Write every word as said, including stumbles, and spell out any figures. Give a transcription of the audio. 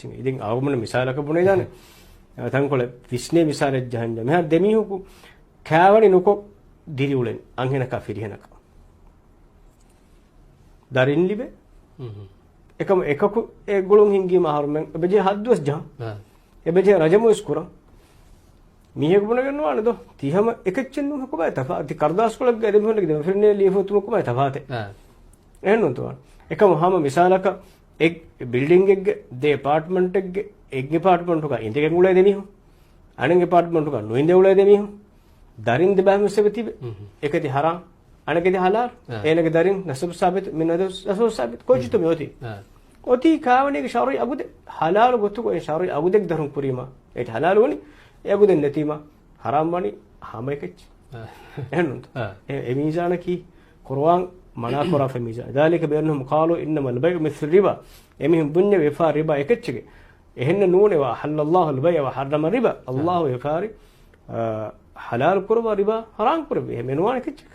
އިދިން އަޅުގަނޑު މިސާލަކަށް ބުނެދާނެ. ތަންކޮޅެއް ވިސްނޭ މިސާލެއް ޖަހަންޖެ. މިހާ ދެމީހަކު ކާވަނި ނުކޮށް ދިރިއުޅެން އަންހެނަކާ ފިރިހެނަކާ. ދަރިން ލިބޭ. އެކަމަ އެކަކު އެ ގުޅުން ހިންގީމަ އަހަރުމެން އެބަޖެހޭ ހައްދުވެސް ޖަހަން. އެބަޖެހޭ ރަޖަމުވެސް ކުރަން. މީހަކު ބުނެގެން ނުވާނެ ދޯ. ތީ ހަމަ އެކެއްޗެއް ނޫން ކޮބާ ތަފާތު؟ ތި ކަރުދާސްކޮޅެއްގަ އެދެމީހުންނަކީ ދެމަފިރިންނޭ ލިޔެފަ އޮތުމަށް ކޮބާ ތަފާތެއް؟ އެހެންނޫންތޯ؟ އެކަމަ ހަމަ މިސާލަކަށް އެ ބިލްޑިންގެއްގެ ދެ އެޕާޓްމަންޓެއްގެ އެއް އެޕާޓްމަންޓުގަ އިނދެގެން އުޅޭ ދެމީހުން، އަނެއް އެޕާޓްމަންޓުގަ ނުއިނދެ އުޅޭ ދެމީހުން، ދަރިން ދެބައިމީހުން އެބަތިބެ. އެކަތި ހަރާން، އަނެކަތި ހަލާލް. އޭނަގެ ދަރިން ނަސަބު ސާބިތު، މި ނަސަބު ސާބިތު ކޮއްޗިތު މި އޮތީ. އޮތީ ކާވަނީގެ ޝަރުޢީ އަގުދެއް، ހަލާލު ގޮތުގަ އެ ޝަރުޢީ އަގުދެއް ދަރުން ކުރީމަ، އެ ހަލާލު ވަނީ، އެ އަގުދެއް ނެތީމަ، ހަރާން ވަނީ ހަމަ އެކެއްޗެއް. އެހެންނޫންތަ؟ އެ، އެ މީޒާނަކީ ޤުރުއާން މަނާ ކުރާފަ މީޒާން. ذلك بأنهم قالوا إنما البيع مثل الربا. އެމީހުން ބުންޏެވި ވިޔަފާރި ރިބާ އެކެއްޗެކޭ. އެހެންނެއް ނޫނޭ، وأحل الله البيع وحرم الربا. ﷲ ވިޔަފާރި، އާ، ހަލާލު ކުރައްވާ ރިބާ ހަރާން ކުރެއްވި. އެހެން ނުވާނެ އެކެއްޗެކޭ.